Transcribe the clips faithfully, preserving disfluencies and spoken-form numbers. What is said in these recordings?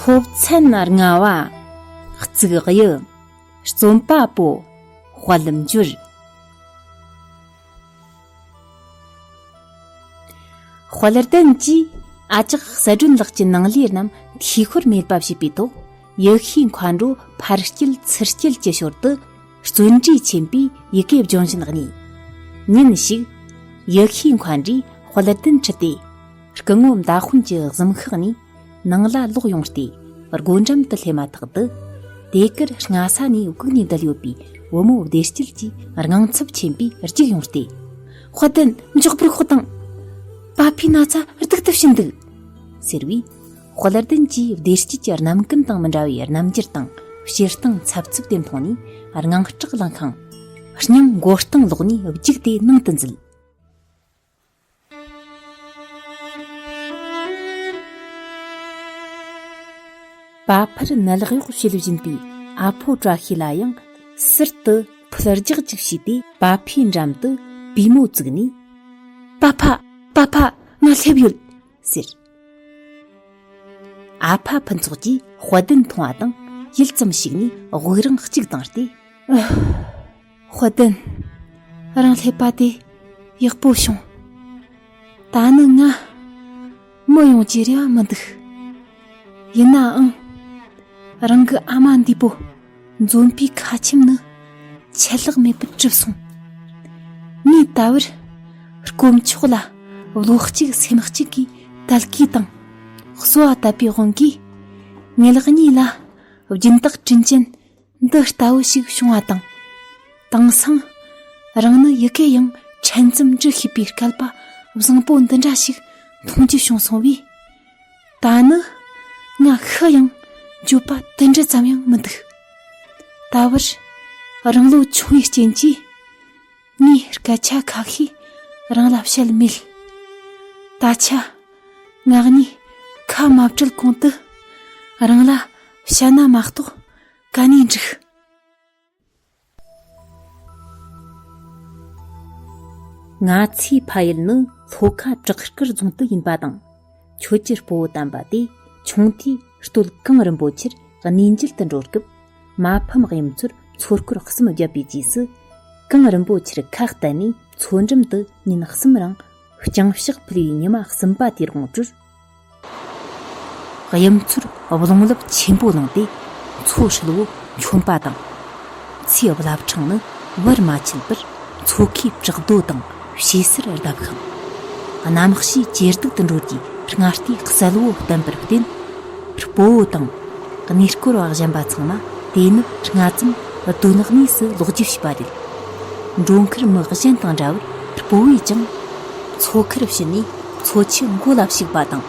ཐོབ་ཚན་ལྔ་བ། གཙུག་གཡུ། རྩོམ་པ་པོ། དཔལ་འབྱོར། དཔལ་ལྡན་གྱིས་ཨ་ཅག་གསལ་སྒྲོན་ལགས་ཀྱི་ནང་ལས་རྣམས་འཐུས་ཤོར་མེད་པ་བྱས་པའི་ཐོག་ཡེ་ཤེས་མཁའ་འགྲོ་ཕར་སྐྱེལ་ཚུར་སྐྱེལ་གྱི་ཞོར་དུ་བརྩོན་འགྲུས་ཆེན་པོས་ཡི་གེ་སྦྱོང་བཞིན་གནས། ཉིན་ཞིག་ཡེ་ཤེས་མཁའ་འགྲོས་དཔལ་ལྡན་ཁྲིད་དེ། སྐུ་ངོ་མདའ་དཔོན་གྱི་གཟིམ་ཤག་ནས་ནང་ལ་ལོག་ཡོང་སྟེ། སྒོ་འགྲམ་དུ་སླེབས་མ་ཐག་ཏུ། དེ་གར་སྔ་ས་ནས་བཀུག་ནས་བསྡད་ཡོད་པའི་བུ་མོ་བདེ་སྐྱིད་ཀྱིས་དངངས་འཚབ་ཆེན་པོས་རྒྱུགས་ཡོང་སྟེ། དཔལ་ལྡན། མགྱོགས་པར་ཤོག་དང་། པ་ཕའི་ན་ཚ་སྡུག་ཏུ་ཕྱིན་འདུག་ཟེར་བས། དཔལ་ལྡན་གྱིས་བདེ་སྐྱིད་ཀྱི་རྣམ་ཀུན་དང་མི་འདྲ་བའི་རྣམ་འགྱུར་དང་། བྱེད་སྟངས་འཚབ་འཚུབ་དེ་མཐོང་ནས་དངངས་སྐྲག་ལངས་ཤིང་། སྙིང་མགོ་རྟིང་ལོག་ནས་རྒྱུགས་ཏེ་ནང་དུ་འཛུལ། པ་ཕར་ནད་གཡོག་བྱེད་བཞིན་པའི་ཨ་ཕོ་བཀྲ་ཤིས་ལ་ཡང་ཟུར་དུ་ཕུད་རྒྱག་ཅིག་བྱས་ཏེ། པ་ཕའི་འགྲམ་དུ་པུས་མོ་བཙུགས་ནས། པ་ཕ། པ་ཕ། ང་སླེབས་ཡོད། ཟེར། ཨ་ཕ་ཕུན་ཚོགས་ཀྱིས་དཔལ་ལྡན་མཐོང་བ་དང་ཡུད་ཙམ་ཞིག་ནས་དབུགས་རིང་གཅིག་བཏང་སྟེ། དཔལ་ལྡན། རང་སླེབས་པ་དེ་ཡག་པོ་བྱུང་། ད་ནི་ང་མི་ཡོང་རྒྱུའི་རེ་བ་མི་འདུག་ཡིན་ནའང་། རང་གི་ཨ་མ་འདས་པོ་འཛོམས་པའི་ཁ་ཆེམས་ནི་ཆད་ལྷག་མེད་པར་གྲུབ་སོང་། ངས་ད་བར་དཀོན་མཆོག་ལ་བློ་གཅིག་སེམས་གཅིག་གིས་དད་གུས་དང་གསོལ་བ་བཏབ་པའི་དབང་གིས། ངེད་གཉིས་ལ་སྦྱིན་བདག་དྲིན་ཅན་འདི་ལྟ་བུ་ཞིག་བྱུང་བ་དང་། དེང་སང་རང་ནི་ཡི་གེ་ཡང་ཕྲན་ཙམ་འབྲི་ཤེས་པའི་སྐལ་པ་བཟང་པོ་འདི་འདྲ་ཞིག་མཐོང་རྒྱུ་བྱུང་སོང་བས། ད་ནི་ང་ཤི་ཡང་འགྱོད་པ་དུད་འགྲོ་ཙམ་ཡང་མི་འདུག་ད་བར་རང་བློ་ཆུང་བའི་རྐྱེན་གྱིས། ངས་སྐད་ཆ་ཁ་ཤས་རང་ལ་བཤད་མེད། ད་ཆ་ང་གཉིས་ཁ་མ་བྲལ་གོང་དུ་རང་ལ་བཤད་ན་མ་གཏོགས་ག་ནས་འགྲིག་ང་ཚོའི་ཕ་ཡུལ་ནི་ལྷོ་ཁ་བྲག་དཀར་རྫོང་དུ་ཡིན་པ་དང་། ཁྱོད་ཀྱི་སྤོ་བོ་དམ་པ་དེ་ཆུང་དུས་སྟོད་གངས་རིན་པོ་ཆེར་གནས་མཇལ་དུ་འགྲོ་སྐབས། མ་ཕམ་གཡུ་མཚོར་མཚོ་སྐོར་གསུམ་བརྒྱབ་པའི་རྗེས་སུ། གངས་རིན་པོ་ཆེར་ཁ་གཏད་ནས་མཚོ་འགྲམ་དུ་ཉིན་གསུམ་རིང་རྐྱང་ཕྱག་ཕུལ་བའི་ཉི་མ་གསུམ་པ་དེར་དགོངས་དུས། གཡུ་མཚོར་རླུང་རླབས་ཆེན་པོ་ལངས་ཏེ་མཚོ་ཧྲིལ་བོ་འཁྱོམས་པ་དང་། མཚོའི་རླབས་ཕྲེང་ནི་བར་མ་ཆད་པར་མཚོ་ཁའི་བྲག་རྡོ་དང་ཞེ་སར་བརྡབས་ཤིང་། གནམ་གཤིས་ཇེ་སྡུག་ཏུ་འགྲོ་རྒྱུའི་སྔ་ལྟས་གསལ་བོ་བསྟན་པར་བརྟེན། སྤོ་བོ་དང་གནས་སྐོར་བ་གཞན་པ་ཚང་མ་དེ་ནི་སྔ་ཙམ་སྡོད་གནས་སུ་ལོག་རྒྱུ་བྱས་པ་རེད། འགྲོ་མཁར་མི་གཞན་དང་འདྲ་བར་སྤོ་བོས་ཀྱང་མཚོ་ཁར་ཕྱིན་ནས་མཚོ་ཆུ་མགོ་ལ་ཞུགས་པ་དང་།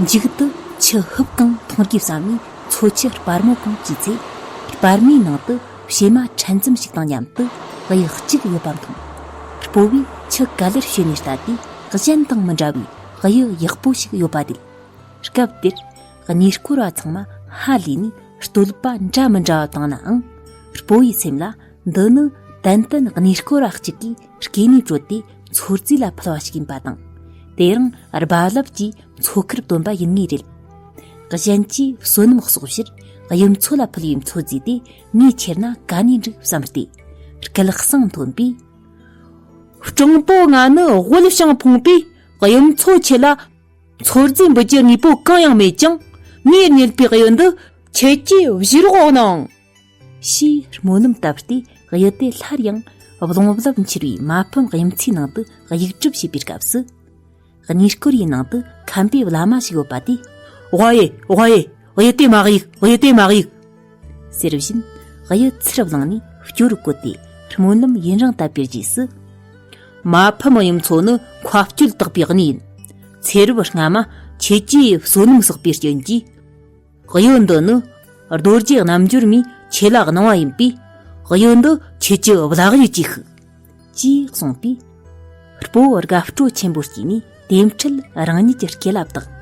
མཇུག་ཏུ་ཆུ་ཧུབ་གང་མཐོང་རྒྱུ་བསམ་ནས་མཚོ་ཆུ་སྤར་མོ་གང་བཅས་ཚེ། སྤར་མོའི་ནང་དུ་བྱེ་མ་ཕྲན་ཙམ་ཞིག་དང་མཉམ་དུ་གཡུ་གཅིག་ཡོད་པ་མཐོང་། སྤོ་བོས་ཆུ་ག་ལེར་བྱོས་ནས་ལྟ་དུས་གཞན་དང་མི་འདྲ་བའི་གཡུ་ཡག་པོ་ཞིག་ཡོད་པ་རེད། སྐབས་དེར་གནས་སྐོར་བ་ཚང་མ་ཧ་ལས་ནས་བསྟོད་པ་འདྲ་མི་འདྲ་བ་བཏང་ནའང་། སྤོ་བོའི་སེམས་ལ་འདི་ནི་ཏན་ཏན་གནས་སྐོར་བ་གཅིག་གིས་སྐྱེ་ནས་བྲོས་ཏེ་མཚོ་རྫས་ལ་ཕུལ་བ་ཞིག་ཡིན་པ་དང་། དེ་རིང་རྦ་རླབས་ཀྱིས་མཚོ་ཁར་བཏོན་པ་ཡིན་ངེས་རེད། གཞན་གྱིས་བསོད་ནམས་གསོག་ཕྱིར་གཡུ་མཚོ་ལ་ཕུལ་བའི་མཚོ་རྫས་དེ་ངས་ཁྱེར་ན་ག་ནས་འགྲིག་བསམ་སྟེ། སྐད་གསང་མཐོན་པོས། སྤྲང་པོ་ང་ནི་དབུལ་ཞིང་ཕོངས་པས་གཡུ་མཚོ་ཁྱེད་ལ་མཚོ་རྫས་འབུལ་རྒྱུ་དངོས་པོ་གང་ཡང་མེད་ཀྱང་། ངས་རྙེད་པའི་གཡུ་འདི་ཁྱེད་ཀྱིས་བཞེས་རོགས་གནང་། ཞེས་སྨོན་ལམ་བཏབ་སྟེ་གཡུ་དེ་སླར་ཡང་རླུང་རླབས་འཁྱེར་བའི་མ་ཕམ་གཡུ་མཚོའི་ནང་དུ་གཡུག་གྲུབ་བྱེད་པའི་སྐབས་སུ། གནས་སྐོར་བའི་ནང་དུ་ཁམས་པའི་བླ་མ་ཞིག་ཡོད་པ་དེས། ཝ་ཡེ། ཝ་ཡེ། གཡུ་དེ་མ་གཡུག། གཡུ་དེ་མ་གཡུག། ཟེར་བཞིན་གཡུ་ཚུར་བླངས་ནས་སྐྱོར་བཀོད་དེ་སྨོན་ལམ་ཡུན་རིང་བཏབ་པའི་རྗེས་སུ། མ་ཕམ་གཡུ་མཚོ་ནི་མཁའ་སྤྱོད་དག་པའི་གནས་ཡིན། ཚེ་རབས་སྔ་མ་ཁྱེད་ཀྱིས་བསོད་ནམས་བསགས་པའི་རྐྱེན་གྱིས། གཡུ་འདི་ནི་རྡོ་རྗེ་རྣལ་འབྱོར་མས་ཁྱེད་ལ་གནང་བ་ཡིན་པས། གཡུ་འདི་ཁྱེད་ཀྱི་བླ་གཡུ་ཅིག་ཤིག། ཅེས་གསུངས་པས། སྤོ་བོ་དགའ་སྤྲོ་ཆེན་པོ་སྐྱེས་ནས་དེ་འཕྲལ་རང་ཉིད་ཀྱི་སྐེ་ལ་བཏགས།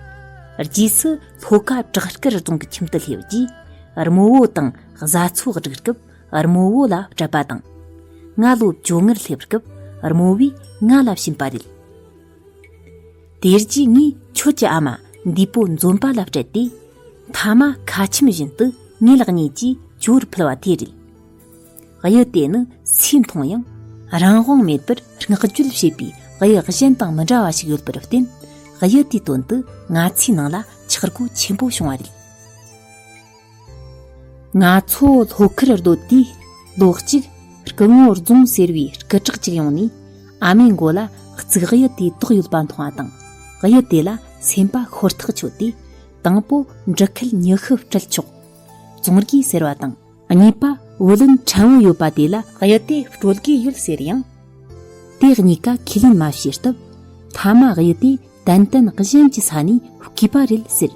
རྗེས་སུ་ལྷོ་ཁ་བྲག་དཀར་རྫོང་གི་ཁྱིམ་དུ་སླེབས་རྗེས། རྨོ་བོ་དང་བཟའ་ཚོ་སྒྲིག་སྐབས་རྨོ་བོ་ལ་སྤྲད་པ་དང་། ང་ལོ་བཅོ་ལྔར་སླེབས་སྐབས་རྨོ་བོས་ང་ལ་བྱིན་པ་རེད། དེ་རྗེས་ངས་ཁྱོད་ཀྱི་ཨ་མ་འདས་པོ་འཛོམས་པ་ལ་སྤྲད་དེ། ཐ་མ་ཁ་ཆེམས་བཞིན་དུ་ངེད་གཉིས་ཀྱིས་གྱོད་ཕུལ་བ་དེ་རེད། གཡུ་དེ་ནི་སུས་མཐོང་ཡང་རང་དབང་མེད་པར་བསྔགས་བརྗོད་བྱེད་པའི་གཡུ་གཞན་དང་མི་འདྲ་བ་ཞིག་ཡོད་པར་བརྟེན། གཡུ་དེའི་དོན་དུ་ང་ཚོའི་ནང་ལ་ཆག་སྒོ་ཆེན་པོ་བྱུང་བ་རེད། ང་ཚོ་ལྷོ་ཁར་སྡོད་དུས་ལོ་གཅིག་སྐུ་ངོ་རྫོང་ཟེར་བའི་སྐུ་དྲག་ཅིག་ཡོང་ནས། ཨ་མའི་མགོ་ལ་གཙུག་གཡུ་དེ་དོག་ཡོད་པ་མཐོང་བ་དང་། གཡུ་དེ་ལ་སེམས་པ་ཤོར་ཐག་ཆོད་དེ། དང་པོ་འབྲུ་ཁལ་ཉི་ཤུ་སྤྲད་ཆོག་བཙོང་དགོས་ཟེར་བ་དང་། གཉིས་པ་བུ་ལོན་ཕྲན་བུ་ཡོད་པ་དེ་ལ་གཡུ་དེ་སྤྲོད་དགོས་ཡོད་ཟེར་ཡང་། དེ་གཉིས་ཀ་ཁས་ལེན་མ་བྱས་སྟབས། ཐ་མ་གཡུ་དེ་ཏན་ཏན་གཞན་གྱི་ས་ནས་བརྐུས་པ་རེད་ཟེར།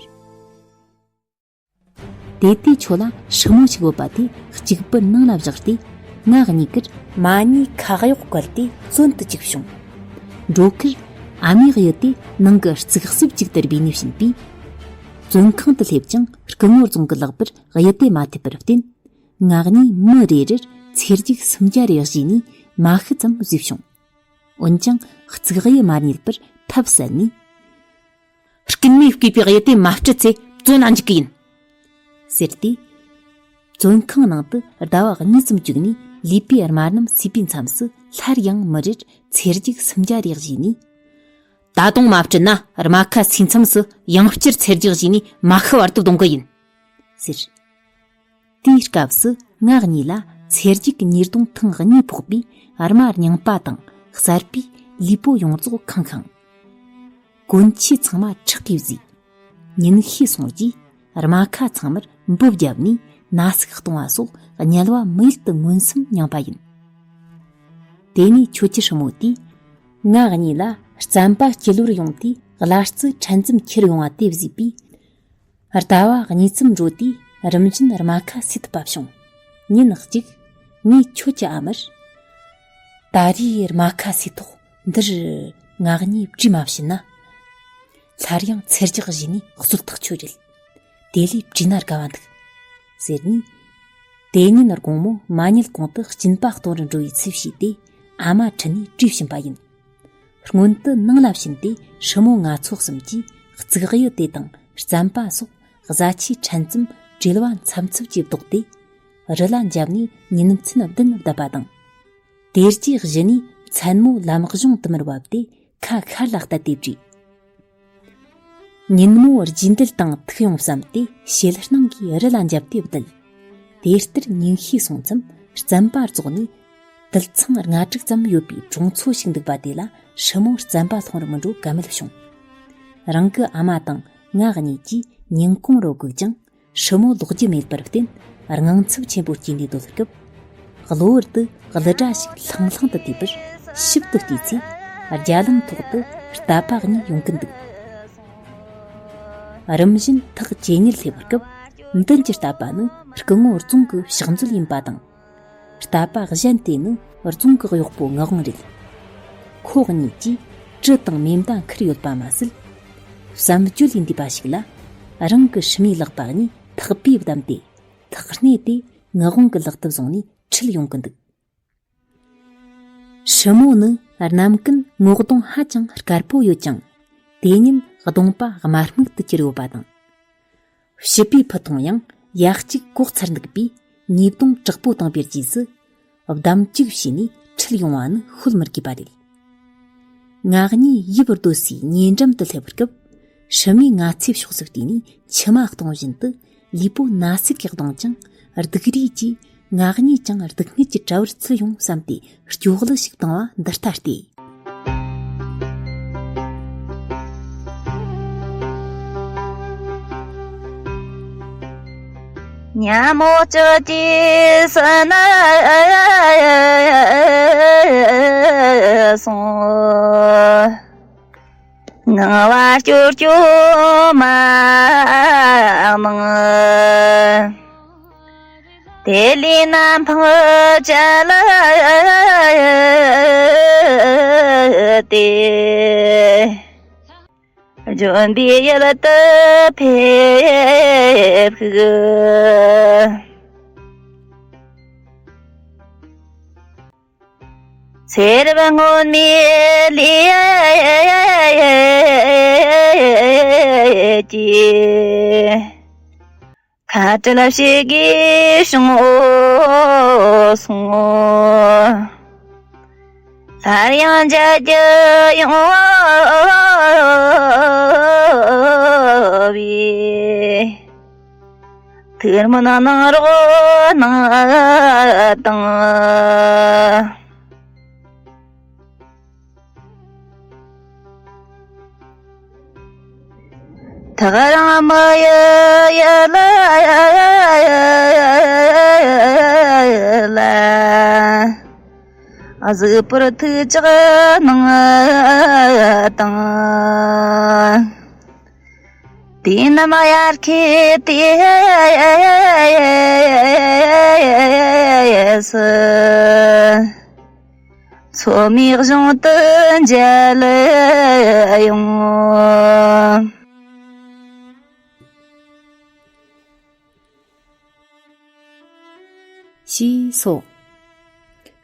དེ་དུས་ཁྱོད་ལ་སྲུ་མོ་ཞིག་ཡོད་པ་དེ་གཅིག་པུ་ནང་ལ་བཞག་སྟེ། ང་གཉིས་ཀར་མ་ཉེས་ཁ་གཡོག་བཀལ་ཏེ་བཙོན་དུ་བཅུག་བྱུང་། འགྲོ་ཁར་ཨ་མའི་གཡུ་དེ་ནང་གི་རྩིག་སྲིབ་ཅིག་ཏུ་སྦས་ནས་ཕྱིན་པས། བཙོན་ཁང་དུ་སླེབས་ཀྱང་སྐུ་ངོ་རྫོང་གི་ལག་པར་གཡུ་དེ་མ་ཐེབས་པར་བརྟེན། ང་གཉིས་མི་རེ་རེར་ཚེར་རྒྱུག་སུམ་བརྒྱ་རེ་བཞེས་ནས་མ་ཤི་ཙམ་བཟོས་བྱུང་། འོན་ཀྱང་གཙུག་གཡུ་མ་རྙེད་པར་ཐབས་ཟད་ནས། སྐུན་མས་བརྐུས་པའི་གཡུ་དེ་མ་སྤྲད་ཚེ་བཙོན་ལ་འཇུག་གི་ཡིན། ཟེར་ཏེ། བཙོན་ཁང་ནང་དུ་ཟླ་བ་གཉིས་ཙམ་བཅུག་ནས་ལུས་པའི་རྨ་རྣམས་བསུས་པའི་མཚམས་སུ། སླར་ཡང་མི་རེར་ཚེར་རྒྱུག་སུམ་བརྒྱ་རེ་བཞེས་ནས། ད་དུང་མ་སྤྲད་ན་རྨ་ཁ་བསུས་མཚམས་སུ་ཡང་བསྐྱར་ཚེར་རྒྱུག་བཞེས་ནས་མ་ཤི་བར་དུ་གདུང་གི་ཡིན། ཟེར། དེའི་སྐབས་སུ་ང་གཉིས་ལ་ཚེར་རྒྱུག་གི་ཉེས་རྡུང་ཐེངས་གཉིས་ཕོག་པས། རྨ་རྙིང་པ་དང་གསར་པའི་ལུས་པོ་ཡོངས་རྫོགས་ཁེངས་ཤིང་། གོན་ཆས་ཚང་མ་ཁྲག་གིས་བཟོས། ཉིན་ཤས་སོང་རྗེས་རྨ་ཁ་ཚང་མར་འབུ་བརྒྱབ་ནས་ན་ཟུག་གཏོང་བ་སོགས་དམྱལ་བ་མི་ཡུལ་དུ་མངོན་སུམ་མྱངས་པ་ཡིན། དེ་ནས་ཁྱོད་ཀྱི་སྲུ་མོ་དེས་ང་གཉིས་ལ་རྩམ་པ་སྐྱིལ་བུར་ཡོང་དུས་གླ་རྩི་ཕྲན་ཙམ་ཁྱེར་ཡོང་བ་དེ་བཟོས་པས། ཟླ་བ་གཉིས་ཙམ་འགྲོ་དུས་རིམ་བཞིན་རྨ་ཁ་བསུས་ཐུབ་པ་བྱུང་། ཉིན་གཅིག་ངས་ཁྱོད་ཀྱི་ཨ་མར། ད་རེས་རྨ་ཁ་བསུས་ཐོག་འདིར་ང་གཉིས་བྲིས་མ་ཕྱིན་ན། སླར་ཡང་ཚེར་རྒྱག་བཞིན་ནས་གསོད་ཐག་ཆོད་རེད། དེ་ལས་བྲིས་ན་དགའ་བ་འདུག་ཟེར་ནས། དེ་ཉིན་དགོང་མོ་མ་ཉལ་གོང་དུ་སྦྱིན་པ་གཏོང་རུ་འགྲོ་བའི་ཚུལ་བྱས་ཏེ། ཨ་མ་ཁྲིད་ནས་བྲིས་ཕྱིན་པ་ཡིན། སྔོན་དུ་ནང་ལ་ཕྱིན་ཏེ་སྲུ་མོ་ང་ཚོ་གསུམ་གྱིས་གཙུག་གཡུ་དེ་དང་རྩམ་པ་སོགས་བཟའ་ཆས་ཕྲན་ཙམ་བྲེལ་བ་འཚབ་འཚུབ་ཀྱིས་བཟློག་སྟེ། རི་ལ་འཇབ་ནས་ཉིན་མཚན་བདུན་བསྡད་པ་དང་། དེ་རྗེས་གཞི་ནས་མཚན་མོ་ལམ་གཞུང་དུ་མར་བབས་ཏེ་ཁ་མཁར་ལ་གཏད་དེ་བྲིས། ཉིན་མོ་རྗེས་འདེད་དང་ཐུག་ཡོང་བསམ་སྟེ་ཞེད་སྣང་གིས་རི་ལ་འཇབ་སྟེ་བསྡད། དེ་ལྟར་ཉིན་ཤས་སོང་ཙམ་རྩམ་པ་རྫོགས་ནས། དུད་ཚང་ལྔ་དྲུག་ཙམ་ཡོད་པའི་གྲོང་ཚོ་ཞིག་འདུག་པ་དེ་ལ་སྲུ་མོ་རྩམ་པ་སློང་རུ་མི་འགྲོ་ཀ་མེད་བྱུང་། རང་གི་ཨ་མ་དང་ང་གཉིས་ཀྱིས་ཉིན་གུང་རོལ་དགོས་ཀྱང་། སྲུ་མོ་ལོག་རྒྱུ་མེད་པར་བརྟེན། དངངས་འཚབ་ཆེན་པོ་སྐྱེས་ནས་སྡོད་སྐབས། གློ་བུར་དུ་གླུ་སྒྲ་ཞིག་ལྷང་ལྷང་དུ་བལྟས་པར་ཞིབ་ཏུ་བལྟས་ཚེ། རྒྱ་ལམ་ཐོག་ཏུ་རྟ་པ་གཉིས་ཡོང་གིན་འདུག་རིམ་བཞིན་ཐག་ཇེ་ཉེར་སླེབས་པའི་སྐབས། མདུན་གྱི་རྟ་པ་ནི་སྐུ་ངོ་རྫོང་གི་ཕྱག་མཛོད་ཡིན་པ་དང་། རྟ་པ་གཞན་དེ་ནི་རྫོང་གི་གཡོག་པོ་ངག་དབང་རེད། ཁོ་གཉིས་ཀྱིས་གྲི་དང་མེ་མདའ་འཁུར་ཡོད་པ་མ་ཟད། བསམ་སྤྱོད་ཡིན་བསྡད་པ་ཞིག་ལ། རང་གི་སྲུ་མོའི་ལག་པ་གཉིས་ཐག་པས་བསྡམས་ཏེ། ཐག་སྣེ་དེ་ངག་དབང་གི་ལག་ཏུ་བཟུང་ནས་ཁྲིད་ཡོང་གི་འདུག་སྲུ་མོ་ནི་གནམ་གང་ངོ་གདོང་ཧ་ཅང་དཀར་པོ་ཡོད་ཀྱང་། དེ་ཉིན་གདོང་པ་དམར་སྨུག་ཏུ་གྱུར་ཡོད་པ་དང་། ཕྱི་པའི་ཕུ་ཐུང་ཡང་ཡ་གཅིག་གོག་ཚར་འདུག་པས། ཉེས་རྡུང་དྲག་པོ་བཏང་པའི་རྗེས་སུ། བསྡམས་བཅུག་བྱས་ནས་ཁྲིད་ཡོང་བ་ནི་ཤོད་མི་དགོས་པ་རེད། ང་གཉིས་ཡུལ་བུར་སྡོད་སའི་ཉེ་འགྲམ་དུ་སླེབས་པའི་སྐབས། སྲུ་མོས་ང་ཚོའི་ཕྱོགས་སུ་བལྟས་ནས་མཆི་མ་གཏོང་བཞིན་དུ། ལུས་པོ་ན་ཟུག་གིས་གདུང་ཀྱང་། སྡུག་རུས་ཀྱིས་ང་གཉིས་ཀྱང་སྡུག་བསྔལ་གྱི་དྲ་བར་ཚུད་ཡོང་བསམ་སྟེ། སྐྱོ་གླུ་ཞིག་བཏང་བ་འདི་ལྟ་སྟེ། ཉ་མོ་ཅོ་ཅི་ས་ན་སོང་། ངང་བ་སྐྱོར་སྐྱོར་མ་མང་། དེ་ལས་ནམ་འཕང་ཅ་ལ་དེ། ལྗོན་པའི་ཡུལ་དུ་ཕེབས་ཤིག་ཚེ་རབས་སྔོན་མའི་ལས་ཀྱིས། ཁ་བྲལ་བྱེད་དགོས་བྱུང་སོང་། སླར་ཡང་མཇལ་རྒྱུ་ཡོང་བའི་ཐུགས་སྨོན་གནང་རོགས་གནང་དང་། ཐག་རིང་མི་ཡི་ཡུལ་ལ། གཟིགས་པར་ཐུགས་ཅག་གནང་དང་། དུས་ནམ་དབྱར་ཁའི་དུས་སུ། མཚོ་མོའི་གཞུང་དུ་མཇལ་ཡོང་། ཞེས་སོ།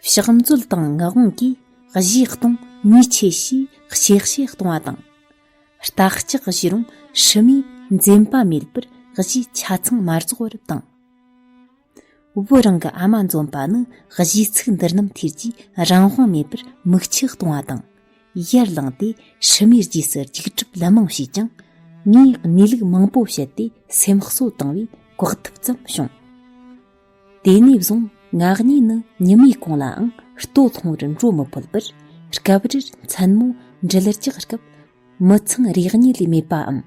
ཕྱག་མཛོད་དང་ངག་དབང་གིས་གཞས་གཏོང་ནུས་ཆེ་ཞེས་གཤེགས་གཤེགས་གཏོང་བ་དང་། རྟ་ལྕག་བཞུར་རུང་ཧྲི་མོས་འཛེམ་པ་མེད་པར་གཞས་ཆ་ཚང་མ་རྫོགས་པར་བཏང་། བུ་རང་གི་ཨ་མ་འཛོམས་པ་ནི་གཞས་ཚིག་འདིར་ནམ་ཐེར་གྱིས་རང་དབང་མེད་པར་མིག་ཆུ་གཏོང་བ་དང་། ཡར་ལངས་ཏེ་ཧྲི་མོའི་རྗེས་སུ་རྒྱུག་གྲབས་ལན་མང་བྱས་ཀྱང་། ངས་གནས་ལུགས་མང་པོ་བཤད་དེ་སེམས་གསོ་བཏང་བས་གོག་ཐུབ་ཙམ་བྱུང་། དེ་ནས་བཟུང་ང་གཉིས་ནི་ཉི་མའི་གུང་ལའང་ལྟོ་སློང་བར་འགྲོ་མི་ཕོད་པར། སྐབས་རེར་མཚན་མོ་འགྲུལ་རྒྱག་སྐབས་མི་ཚང་རེ་གཉིས་ལས་མེད་པའམ།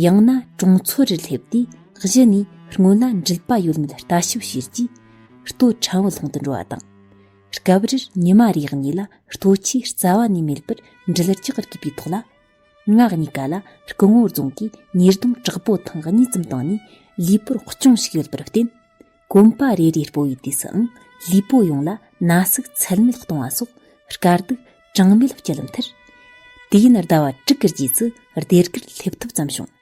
ཡང་ན་གྲོང་ཚོ་རུ་སླེབས་དུས་གཞི་ནས་སྔོན་ལ་འགྲུལ་པ་ཡོད་མེད་ལྟ་ཞིབ་བྱས་རྗེས་ལྟོ་ཕྲན་བུ་སློང་དུ་འགྲོ་བ་དང་། སྐབས་རེར་ཉི་མ་རེ་གཉིས་ལ་ལྟོ་ཆས་རྩ་བ་ནས་མེད་པར་འགྲུལ་རྒྱག་དགོས་པའི་ཐོག་ལ། ང་གཉིས་ཀ་ལ་སྐུ་ངོ་རྫོང་གིས་ཉེས་རྡུང་དྲག་པོ་ཐེངས་གཉིས་ཙམ་བཏང་ནས་ལུས་པོར་གཅོང་ཞིག་ཡོད་པར་བརྟེན། གོམ་པ་རེ་རེ་སྤོ་བའི་དུས་སུའང་ལུས་པོ་ཡོངས་ལ་ན་ཟུག་ཚད་མེད་གཏོང་བ་སོགས་དཀའ་སྡུག་གྲངས་མེད་སྤྱད་མཐར། དུས་ཡུན་ཟླ་བ་དྲུག་གི་རྗེས་སུ་སྡེར་དགུར་སླེབས་ཐུབ་ཙམ་བྱུང་།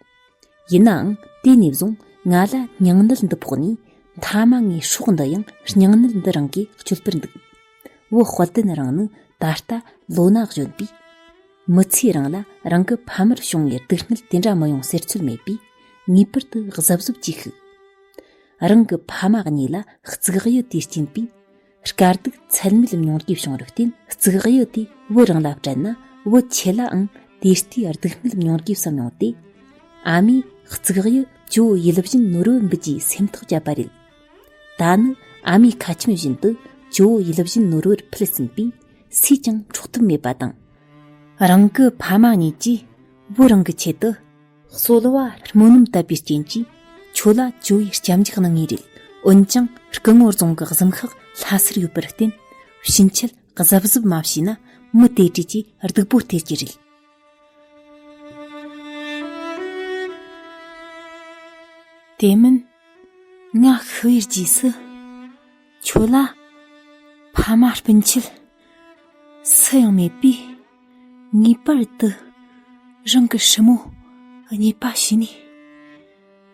ཡིན་ནའང་དེ་ནས་བཟུང་ང་ལ་སྙིང་ནད་འདི་ཕོག་ནས། མཐའ་མ་ངའི་སྲོག་འདི་ཡང་སྙིང་ནད་འདི་རང་གིས་གཅོད་པར་འདུག་བུ་དཔལ་ལྡན་རང་ནི་ད་ལྟ་ལོ་ན་གཞོན་པས། མི་ཚེ་རིང་ལ་རང་གི་ཕ་མར་བྱུང་བའི་སྡུག་བསྔལ་དེ་འདྲ་མི་ཡོང་ཟེར་ཚོད་མེད་པས། ངེས་པར་དུ་གཟབ་གཟབ་གྱིས་ཤིག་རང་གི་ཕ་མ་གཉིས་ལ་གཙུག་གཡུ་དེ་སྐྱེས་པས། དཀའ་སྡུག་ཚད་མེད་མྱོང་རྒྱུ་བྱུང་བར་བརྟེན། གཙུག་གཡུ་དེ་བུ་རང་ལ་སྤྲད་ན། བུ་ཁྱེད་ལའང་དེ་ལྟའི་སྡུག་བསྔལ་མྱོང་རྒྱུ་བསམ་མྱོང་སྟེ། ཨ་མས་གཙུག་གཡུ་ཇོ་བོ་ཡིད་བཞིན་ནོར་བུ་འབུལ་རྒྱུའི་སེམས་ཐག་བཅད་པ་རེད། ད་ནི་ཨ་མའི་ཁ་ཆེམས་བཞིན་དུ་ཇོ་བོ་ཡིད་བཞིན་ནོར་བུར་ཕུལ་ཟིན་པས། སུས་ཀྱང་འཕྲོག་ཐབས་མེད་པ་དང་། རང་གི་ཕ་མ་གཉིས་ཀྱིས་བུ་རང་གི་ཆེད་དུ། གསོལ་བ་སྨོན་ལམ་བཏབ་པའི་རྐྱེན་གྱིས། ཁྱོད་ལ་ཇོ་བོས་སྐྱབས་འཇུག་གནང་ངེས་རེད། འོན་ཀྱང་སྐུ་ངོ་རྫོང་གི་གཟིམ་ཤག་ལྷ་སར་ཡོད་པར་བརྟེན། ཕྱིན་ཆད་གཟབ་གཟབ་མ་བྱས་ན། མི་དེ་འདྲས་ཀྱི་སྡུག་པོ་སྟེར་གྱི་རེད། དེ་མིན། ང་ཤི་བའི་རྗེས་སུ། ཁྱོད་ལ་ཕ་མ་སྤུན་མཆེད་སུ་ཡང་མེད་པས། ངེས་པར་དུ་རང་གི་ཧྲི་མོ་རྙེད་པ་བྱས་ནས།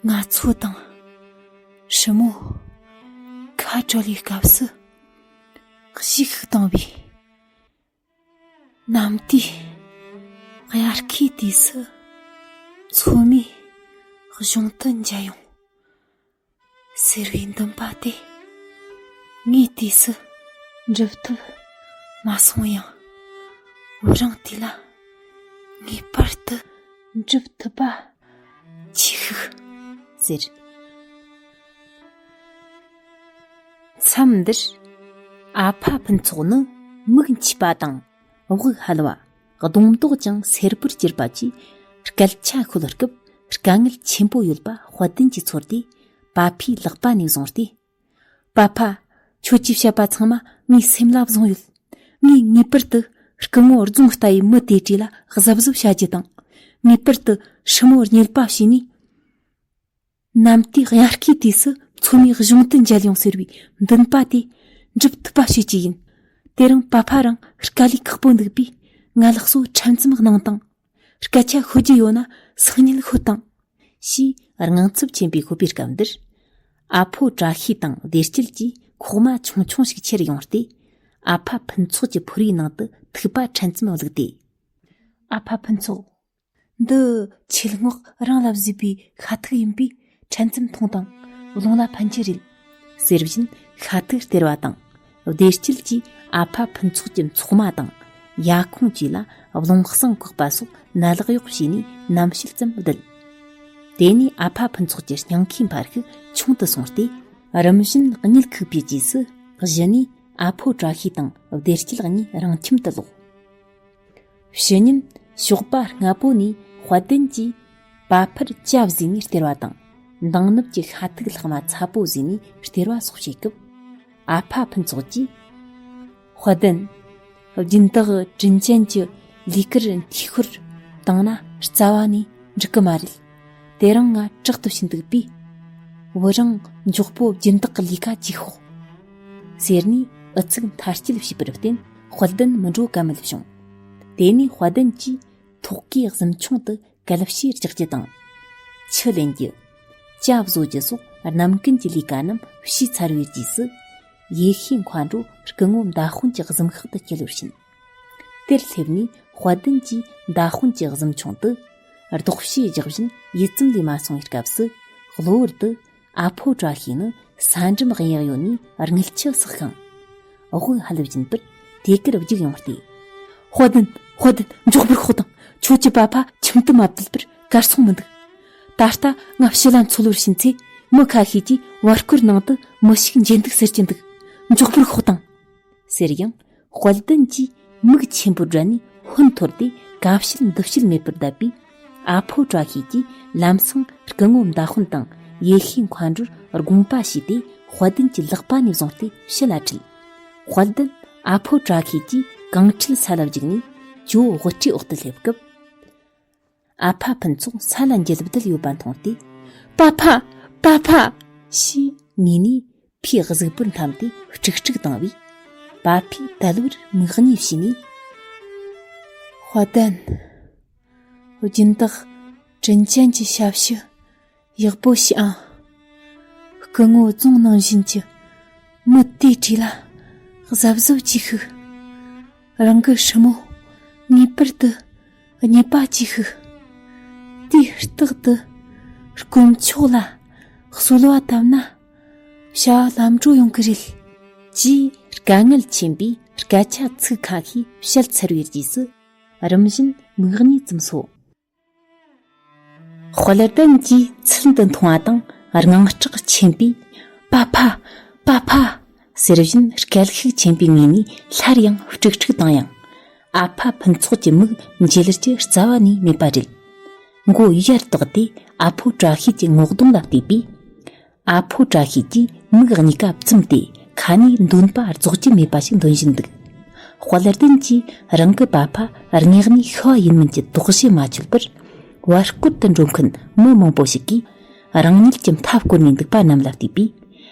ང་ཚོ་དང་ཧྲི་མོ་ཁ་བྲལ་བའི་སྐབས་སུ་གཞས་ཤིག་བཏང་བས། གནམ་དུས་དབྱར་ཁའི་དུས་སུ་མཚོ་མོའི་གཞུང་དུ་མཇལ་ཡོང་ཟེར་བའི་འདུན་པ་དེ། ངའི་དུས་སུ་འགྲུབ་ཐུབ་མ་སོང་ཡང་། བུ་རང་དུས་ལ་ངེས་པར་དུ་འགྲུབ་ཐུབ་པ་ཅིག་ཤིག་ཟེར། མཚམས་འདིར་ཨ་ཕ་ཕུན་ཚོགས་ནི་མིག་འཕྱིས་པ་དང་། དབུགས་ཧལ་བ། གདོང་མདོག་ཀྱང་སེར་པོར་གྱུར་པ་གྱིས། སྐད་ཆ་ཤོད་སྐབས་དཀའ་ངལ་ཆེན་པོ་ཡོད་པ་དཔལ་ལྡན་གྱིས་ཚོར་ཏེ། པ་ཕའི་ལག་པ་ནས་བཟུང་སྟེ། པ་ཕ། ཁྱོད་ཀྱིས་བཤད་པ་ཚང་མ་ངའི་སེམས་ལ་བཟུང་ཡོད། ངས་ངེས་པར་དུ་སྐུ་ངོ་རྫོང་ལྟ་བུའི་མི་དེ་གྲས་ལ་གཟབ་གཟབ་བྱ་རྒྱུ་དང་། ངེས་པར་དུ་ཧྲི་མོ་རྙེད་པ་བྱས་ནས། གནམ་དུས་དབྱར་ཁའི་དུས་སུ་མཚོ་མོའི་གཞུང་དུ་མཇལ་ཡོང་ཟེར་བའི་འདུན་པ་དེ་འགྲུབ་ཐུབ་པ་བྱེད་ཀྱི་ཡིན། དེ་རིང་པ་ཕ་རང་དཀའ་ལས་ཁག་པོ་འདུག་པས། ང་ལགས་སོ་ཁྲམ་ཙམ་གནང་དང་། སྐད་ཆ་ཤོད་རྒྱུ་ཡོད་ན་སང་ཉིན་ཤོད་དང་། ཞེས་དངངས་འཚབ་ཆེན་པོས་ཤོད་པའི་སྐབས་འདིར། ཨ་ཕོ་བཀྲ་ཤིས་དང་བདེ་སྐྱིད་ཀྱིས་ཁོག་མ་ཆུང་ཆུང་ཞིག་ཁྱེར་ཡོང་སྟེ། ཨ་ཕ་ཕུན་ཚོགས་ཀྱི་ཕོར་བའི་ནང་དུ་ཐིགས་པ་ཕྲན་ཙམ་བླུགས་ཏེ། ཨ་ཕ་ཕུན་ཚོགས། འདི་ཆེད་མངགས་རང་ལ་བཟོས་པའི་ཤ་ཐུག་ཡིན་པས། ཕྲན་ཙམ་འཐུང་དང་། རླུང་ལ་ཕན་གྱི་རེད། ཟེར་བཞིན་ཤ་ཐུག་སྟེར་བ་དང་། བདེ་སྐྱིད་ཀྱིས་ཨ་ཕ་ཕུན་ཚོགས་ཀྱི་མཚོག་མ་དང་། ཡ་ཁུང་བཅས་ལ་རླུང་བསང་བཀོག་པ་སོགས་ནད་ལག་གཡོག་བྱས་ནས་རྣམ་བཤད་ཙམ་བསྡད། དེ་ནས་ཨ་ཕ་ཕུན་ཚོགས་ཀྱི་སྙིང་ཁའི་འཕར་ཤུགས་ཆུང་དུ་སོང་སྟེ། རིམ་བཞིན་གཉིད་ཁུག་པའི་རྗེས་སུ། གཞི་ནས་ཨ་ཕོ་བཀྲ་ཤིས་དང་བདེ་སྐྱིད་གཉིས་རང་ཁྱིམ་དུ་ལོག། ཕྱི་ཉིན་ཞོགས་པ་སྔ་པོ་ནས་དཔལ་ལྡན་གྱིས་པ་ཕར་ཇ་བཟོས་ནས་སྟེར་བ་དང་། འདང་ནུབ་ཀྱི་ཤ་ཐུག་ལྷག་མ་ཚ་པོ་བཟོས་ནས་སྟེར་བ་སོགས་བྱེད་སྐབས། ཨ་ཕ་ཕུན་ཚོགས་ཀྱིས། དཔལ་ལྡན། སྦྱིན་བདག་དྲིན་ཅན་གྱི་ལས་ཀར་འཐུས་ཤོར་བཏང་ན་རྩ་བ་ནས་འགྲིག་གི་མ་རེད། དེ་རིང་ང་དྲག་ཏུ་ཕྱིན་འདུག་པས། བུ་རང་མགྱོགས་པོ་སྦྱིན་བདག་གི་ལས་ཀ་བྱེད་ཤོག། ཟེར་ནས་ཨུ་ཚུགས་མཐའ་སྐྱེལ་བྱས་པར་བརྟེན། དཔལ་ལྡན་མི་འགྲོ་ཀ་མེད་བྱུང་། དེ་ནས་དཔལ་ལྡན་གྱིས་ཐོག་གི་གཟིམ་ཆུང་དུ་གལ་བཤེར་རྒྱག་རྒྱུ་དང་། ཆུ་ལེན་རྒྱུ། ཇ་བཟོ་རྒྱུ་སོགས་རྣམ་ཀུན་གྱི་ལས་ཀ་རྣམས་བྱས་ཚར་བའི་རྗེས་སུ། ཡེ་ཤེས་མཁའ་འགྲོ་སྐུ་ངོ་མདའ་དཔོན་གྱི་གཟིམ་ཤག་ཏུ་སྐྱེལ་བར་ཕྱིན། དེར་སླེབས་ནས་དཔལ་ལྡན་གྱིས་མདའ་དཔོན་གྱི་གཟིམ་ཆུང་དུ་ལྡོག་ཕྱིས་རྒྱག་བཞིན་ཡིད་ཙམ་ལས་མ་སོང་བའི་སྐབས་སུ། གློ་བུར་དུ་ཨ་ཕོ་བཀྲ་ཤིས་ནི་ས་འགྲམ་གཡས་གཡོན་ནས་རྔུལ་ཆུ་བསགས་ཤིང་། དབུགས་ཧལ་བཞིན་པར་དེ་གར་རྒྱུགས་ཡོང་སྟེ། དཔལ་ལྡན། དཔལ་ལྡན། མགྱོགས་པར་ཤོག་དང་། ཁྱོད་ཀྱི་པ་ཕ་ཁྱིམ་དུ་མ་བསྡད་པར་གར་སོང་མི་འདུག། ད་ལྟ་ང་ཕྱི་ལ་འཚོལ་བར་ཕྱིན་ཚེ། མི་ཁ་ཤས་ཀྱིས་བར་སྐོར་ནང་དུ་མི་ཞིག་འཇལ་འདུག་ཟེར་གྱི་འདུག། མགྱོགས་པར་ཤོག་དང་། ཟེར་ཡང་། དཔལ་ལྡན་གྱིས་མིག་ཆེན་པོ་བགྲད་ནས་ཧོན་འཐོར་ཏེ་ཀ་བཤད་འདི་བཤད་མེད་པར་བསྡད་པས། ཨ་ཕོ་བཀྲ་ཤིས་ཀྱིས་ལམ་སང་སྐུ་ངོ་མདའ་དཔོན་དང་ཡེ་ཤེས་མཁའ་འགྲོར་དགོངས་པ་ཞུས་ཏེ། དཔལ་ལྡན་གྱི་ལག་པ་ནས་བཟུང་སྟེ་ཕྱི་ལ་ཁྲིད། དཔལ་ལྡན་ཨ་ཕོ་བཀྲ་ཤིས་ཀྱིས་གངས་ཁྲོད་ས་ལ་བརྒྱུགས་ནས་ཇོ་བོ་དབུ་སྐྲའི་འོག་ཏུ་སླེབས་སྐབས། ཨ་ཕ་ཕུན་ཚོགས་ས་ལ་འགྱེལ་བསྡད་ཡོད་པ་མཐོང་སྟེ། པ་ཕ། པ་ཕ། ཞེས་ངུས་ནས་ཕའི་གཟུགས་པོར་འཐམས་ཏེ་ཀྲིག་ཀྲིག་བཏང་བས། པ་ཕས་དལ་བུར་མིག་གཉིས་ཕྱེས་ནས། དཔའ་ལྡན། སྦྱིན་བདག་དྲིན་ཅན་གྱི་ཞབས་ཕྱི་ཡག་པོ་ཞིག་ཨང་། སྐུ་ངོ་རྫོང་ནང་བཞིན་གྱི་མི་དེའི་གྲས་ལ་གཟབ་གཟབ་གྱིས་ཤིག། རང་གི་སྲིང་མོ་ངེས་པར་དུ་མཉེས་པ་གྱིས་ཤིག། དེའི་རྟག་ཏུ་དཀོན་མཆོག་ལ་གསོལ་བ་བཏབ་ན་བྱ་བ་ལམ་འགྲོ་ཡོང་གི་རེད། ཅེས་དཀའ་ངལ་ཆེན་པོའི་སྐད་ཆ་ཚིག་ཁ་ཤས་བཤད་ཚར་བའི་རྗེས་སུ། རིམ་བཞིན་མིག་གཉིས་བཙུམས་སོ། དཔལ་ལྡན་གྱིས་ཚུལ་འདི་མཐོང་བ་དང་དངངས་སྐྲག་ཆེན་པོས། པ་ཕ། པ་ཕ། ཟེར་བཞིན་སྐད་ཤུགས་ཆེན་པོའི་ངོས་ནས་སླར་ཡང་ཀྲིག་ཀྲིག་བཏང་ཡང་། ཨ་ཕ་ཕུན་ཚོགས་ཀྱི་མིག་འབྱེད་རྒྱུ་རྩ་བ་ནས་མེད་པ་རེད། མགོ་ཡར་བཏེགས་ཏེ་ཨ་ཕོ་བཀྲ་ཤིས་ཀྱི་ངོ་གདོང་ལ་བལྟས་པས། ཨ་ཕོ་བཀྲ་ཤིས་ཀྱིས་མིག་གཉིས་ཀ་བཙུམས་ཏེ་ཁ་ནས་འདོན་པ་རྫོགས་ཀྱི་མེད་པ་ཞིག་འདོན་བཞིན་འདུག། དཔལ་ལྡན་གྱིས་རང་གི་པ་ཕ་དངོས་གནས་ཤི་བ་ཡིན་མིན་གྱི་དོགས་གཞི་མ་ཆོད་པར། བར་སྐོར་དུ་འགྲོ་མཁན་མི་མང་པོ་ཞིག་གིས་རང་ཉིད་ཀྱི་མཐའ་བསྐོར་ནས་འདུག་པ་རྣམས་ལ་བལྟས་པས།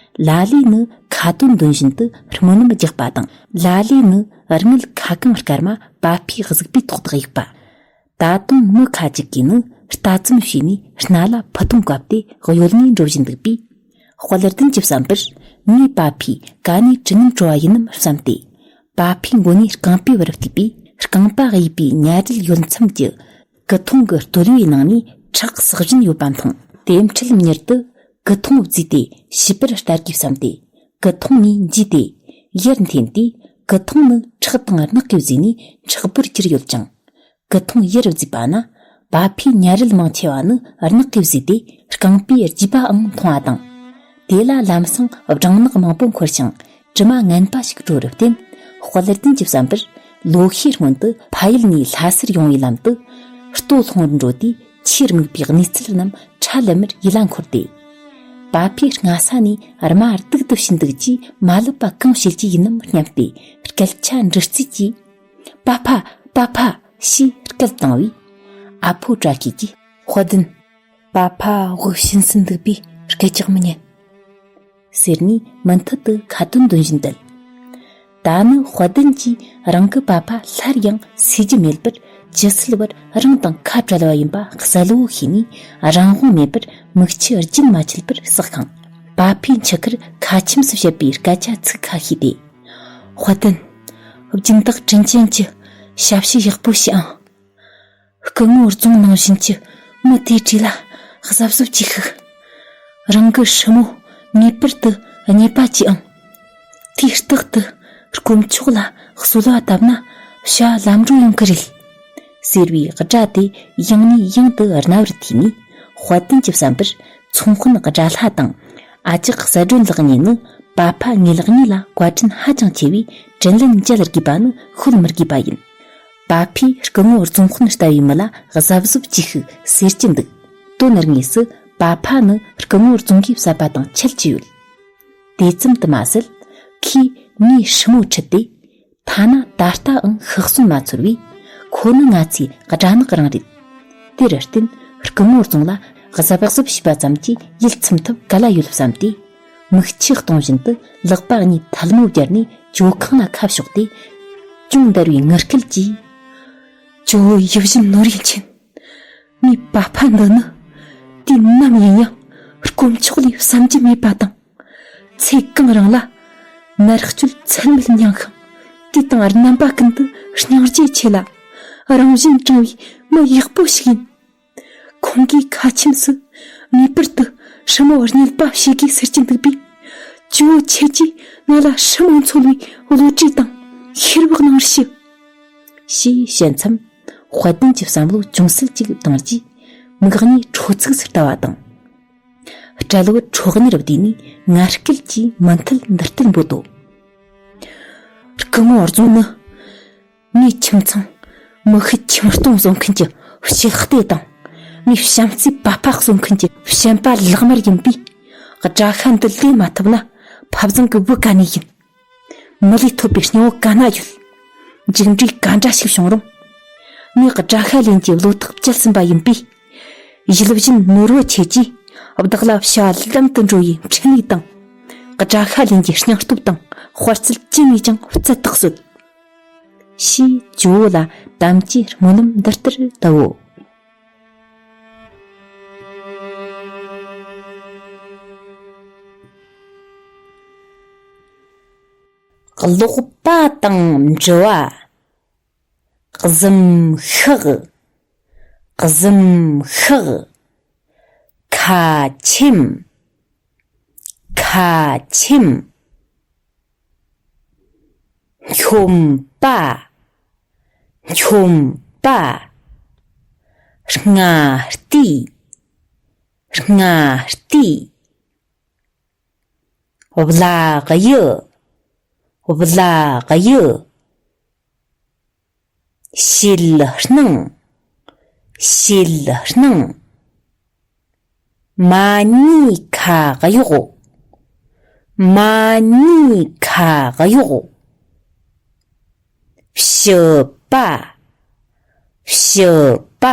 ལ་ལས་ནི་ཁ་ཏོན་འདོན་བཞིན་དུ་སྨོན་ལམ་རྒྱག་པ་དང་། ལ་ལས་ནི་རྔུལ་ཁ་གང་སྐར་མ་པ་ཕའི་གཟུགས་པོའི་ཐོག་ཏུ་གཡུགས་པ། ད་དུང་མི་ཁ་ཅིག་གིས་ནི་རྟ་བཙུམ་བྱས་ནས་སྣ་ལ་ཕུ་ཐུང་བཀབ་སྟེ་གཡོལ་ནས་འགྲོ་བཞིན་འདུག་པས། དཔལ་ལྡན་གྱིས་བསམ་པར། ངའི་པ་ཕས་ག་ནས་དྲི་ངན་བྲོ་བ་ཡིན་ནམ་བསམ་སྟེ། པ་ཕའི་མགོ་ནས་རྐང་པའི་བར་བལྟས་པས། རྐང་པ་གཡས་པའི་ཉྭ་རིལ་ཡོལ་མཚམས་ཀྱི་གི་ཐུང་གི་སྟོད་ལུས་ནང་ནས་ཁྲག་བསགས་བཞིན་ཡོད་པ་མཐོང་། དེ་འཕྲལ་མྱུར་དུ་གི་ཐུང་བརྫིས་ཏེ་ཞིབ་པར་ལྟ་དགོས་བསམ་སྟེ། གི་ཐུང་ནས་འཇུས་ཏེ་ཡར་འཐེན་ཏེ། གི་ཐུང་ནི་ཁྲག་དང་རྣག་གིས་བརྫིས་ནས་མཁྲེགས་པོར་གྱུར་ཡོད་ཅིང་། གི་ཐུང་ཡར་བརྫིས་པ་ན། པ་ཕའི་ཉྭ་རིལ་མང་ཆེ་བ་ནི་རྣག་གིས་བརྫིས་ཏེ་རྐང་པའི་རྒྱུས་པའང་མཐོང་བ་དང་། དེ་ལ་ལམ་སང་སྦྲང་ནག་མང་པོ་འཁོར་ཞིང་། དྲི་མ་ངན་པ་ཞིག་བྲོ་བར་བརྟེན། དཔལ་ལྡན་གྱིས་བསམ་པར། ལོ་ཤས་སྔོན་དུ་ཕ་ཡུལ་ནས་ལྷ་སར་ཡོང་བའི་ལམ་དུ། ལྟོ་སློང་བར་འགྲོ་དུས་ཆེས་དམིགས་པའི་གནས་ཚུལ་རྣམས་ཁྲ་ལམ་མེར་ཡིད་ལ་འཁོར་ཏེ། པ་ཕས་སྔ་ས་ནས་རྨ་སྡུག་ཏུ་བྱིན་འདུག་ཅེས་མ་ལབ་པ་གང་བྱེད་ཀྱི་ཡིན་ནམ་སྙམ་སྟེ་སྐད་ཆ་འདྲི་རྩིས་ཀྱིས། པ་ཕ། པ་ཕ། ཞེས་སྐད་བཏང་བས། ཨ་ཕོ་བཀྲ་ཤིས་ཀྱིས། དཔལ་ལྡན། པ་ཕ་དབུགས་ཕྱིན་ཟིན་འདུག་པས་སྐད་ཅིག་མི་ཉན། ཟེར་ནས་མུ་མཐུད་དུ་ཁ་ཏོན་འདོན་བཞིན་བསྡད། ད་ནི་དཔལ་ལྡན་གྱིས་རང་གི་པ་ཕ་སླར་ཡང་བསུ་རྒྱུ་མེད་པར། ཇི་སྲིད་བར་རང་དང་ཁ་བྲལ་བ་ཡིན་པ་གསལ་བོ་ཤེས་ནས། རང་དབང་མེད་པར་མིག་ཆུ་རྒྱུན་མ་ཆད་པར་བསགས་ཤིང་། པ་ཕའི་མཆུ་ཁར་ཁ་ཆེམས་སུ་བཤད་པའི་སྐད་ཆ་ཚིག་ཁ་ཤས་ཏེ། དཔལ་ལྡན། སྦྱིན་བདག་དྲིན་ཅན་གྱི་ཞབས་ཕྱི་ཡག་པོ་བྱས་ཨང་། སྐུ་ངོ་རྫོང་ནང་བཞིན་གྱི་མི་དེའི་གྲས་ལ་གཟབ་གཟབ་གྱིས་ཤིག། རང་གི་སྲུ་མོ་ངེས་པར་དུ་རྙེད་པ་ཅིག་ཨང་། དུས་རྟག་ཏུ་དཀོན་མཆོག་ལ་གསོལ་བ་བཏབ་ན་བྱ་ལམ་འགྲོ་ཡོང་གི་རེད། ཟེར་བའི་སྒྲ་དེ་ཡང་ནས་ཡང་དུ་རྣ་བར་ཐོས་ནས། དཔལ་ལྡན་གྱི་བསམ་པར་ཚོང་དཔོན་དགྲ་ལྷ་དང་ཨ་ཅག་གསལ་སྒྲོན་ལག་གཉིས་ནི་པ་ཕ་ངའི་ལག་གཉིས་ལ་བཀའ་དྲིན་ཧ་ཅང་ཆེ་བས། དྲིན་ལན་འཇལ་དགོས་པ་ནི་ཤོད་མི་དགོས་པ་ཡིན། པ་ཕས་སྐུ་ངོ་རྫོང་དཔོན་ལྟ་བུའི་མི་ལ་གཟབ་གཟབ་ཅིག་ཤིག་ཟེར་གྱི་འདུག། དོན་དངོས་སུ་པ་ཕ་ནི་སྐུ་ངོ་རྫོང་གིས་བསད་པ་དང་ཁྱད་ཅི་ཡོད། དེ་ཙམ་དུ་མ་ཟད། ཁོས་ངའི་སྲུ་མོ་ཁྲིད་དེ། ཐ་ན་ད་ལྟའང་ཤི་གསོན་མ་ཚོར་བས། ཁོ་ནི་ང་ཚོའི་དགྲ་ནག་རང་རེད། དེར་བརྟེན་སྐུ་ངོ་རྫོང་ལ་གཟབ་གཟབ་བྱས་པ་ཙམ་གྱིས་ཡིད་ཚིམ་ཐབས་ག་ལ་ཡོད་བསམ་སྟེ། མིག་ཆུ་གཏོང་བཞིན་དུ་ལག་པ་གཉིས་ཐལ་མོ་སྦྱར་ནས་ཇོ་ཁང་ལ་ཁ་ཕྱོགས་ཏེ། ཅུང་འདར་བའི་ངུ་སྐད་ཀྱིས། ཇོ་བོ་ཡིད་བཞིན་ནོར་བུ་མཁྱེན། ངའི་པ་ཕ་འདི་ནི་དུས་ནམ་ཡིན་ཡང་དཀོན་མཆོག་ལས་བསམ་གྱིས་མེད་པ་དང་། ཚེ་གང་རིང་ལ་མནར་གཅོད་ཚད་མེད་མྱངས་ཤིང་། དུས་དང་རྣམ་པ་ཀུན་ཏུ་སྙིང་རྗེ་ཆེ་ལ། རང་བཞིན་དྲང་བའི་མི་ཡག་པོ་ཞིག་ཡིན། ཁོང་གིས་ཁ་ཆེམས་སུ་ངེས་པར་དུ་སྲུ་མོ་རྙེད་པ་བྱེད་དགོས་ཟེར་གྱི་འདུག་པས། ཇོ་བོ་ཁྱེད་ཀྱིས་ང་ལ་སྲུ་མོ་འཚོལ་བའི་བློ་གྲོས་དང་ཤེས་རབ་གནང་བར་ཞུ། ཞེས་བཤད་མཚམས། དཔལ་ལྡན་གྱི་བསམ་བློ་ཅུང་ཟད་ཅིག་བཏང་རྗེས། མིག་གཉིས་ཁྲོ་ཚིགས་སུ་ལྟ་བ་དང་། སྐྲ་ལོ་ཁྲོ་གཉེར་བསྡུས་ནས་ངར་སྐད་ཀྱིས་མུ་མཐུད་འདི་ལྟར་འབོད་དོ། སྐུ་ངོ་རྫོང་ནི། ངའི་ཁྱིམ་ཚང་མི་ཤི་ཁྱིམ་སྟོང་གསོ་མཁན་གྱི་ཕྱག་གཏེ་དང་། ངའི་བྱམས་བརྩེའི་པ་ཕ་གསོ་མཁན་གྱི་བྱམས་པ་ལག་དམར་ཡིན་པས། དགྲ་ཤ་འདི་ལེན་མ་ཐུབ་ན་ཕ་བཟང་གི་བུ་ག་ནས་ཡིན། མི་ལས་ཐོབ་པའི་སྙིང་བོ་ག་ན་ཡོད། མཇུག་འབྲས་ག་འདྲ་ཞིག་བྱུང་རུང་། ངས་དགྲ་ཤ་ལེན་གྱི་བློ་ཐག་བཅད་ཟིན་པ་ཡིན་པས། ཡིད་བཞིན་ནོར་བུ་ཁྱེད་ཀྱིས་བདག་ལ་བྱ་ལམ་དུ་འགྲོ་བའི་འཕྲིན་ལས་དང་། དགྲ་ཤ་ལེན་གྱི་སྙིང་སྟོབས་དང་དཔའ་རྩལ་ཅི་ནས་ཀྱང་བསྩལ་དག་གསོལ། ཞེས་ཇོ་བོ་ལ་དམ་བཅའི་སྨོན་ལམ་འདི་ལྟར་བཏབ་བོ། ཀློག་པ་དང་འབྲི་བ། གཟིམ་ཤག་གཟིམ་ཤག་ཁ་ཆེམས། ཁ་ཆེམས། ཁྱོམ་པ། ཁྱོམ་པ། སྔ་ལྟས། སྔ་ལྟས། བརླ་གཡུ། བརླ་གཡུ། བྱེད་སྣང་། བྱེད་སྣང་། མ་ཎི་ཁ་གཡོག་མ་ཎི་ཁ་གཡོག་ཕྱུ་པ། ཕྱུ་པ།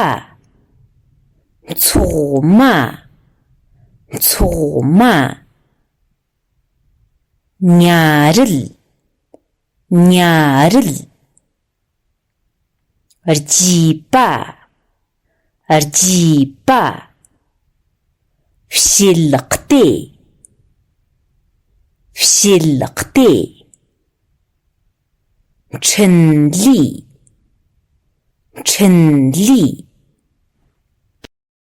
ཚོགས་མ། ཚོགས་མ། ཉ་རལ། ཉ་རལ། རྒྱས་པ། རྒྱས་པ། བྱེད་གཏེ། བྱེད་གཏེ། འཕྲིན་ལས། འཕྲིན་ལས།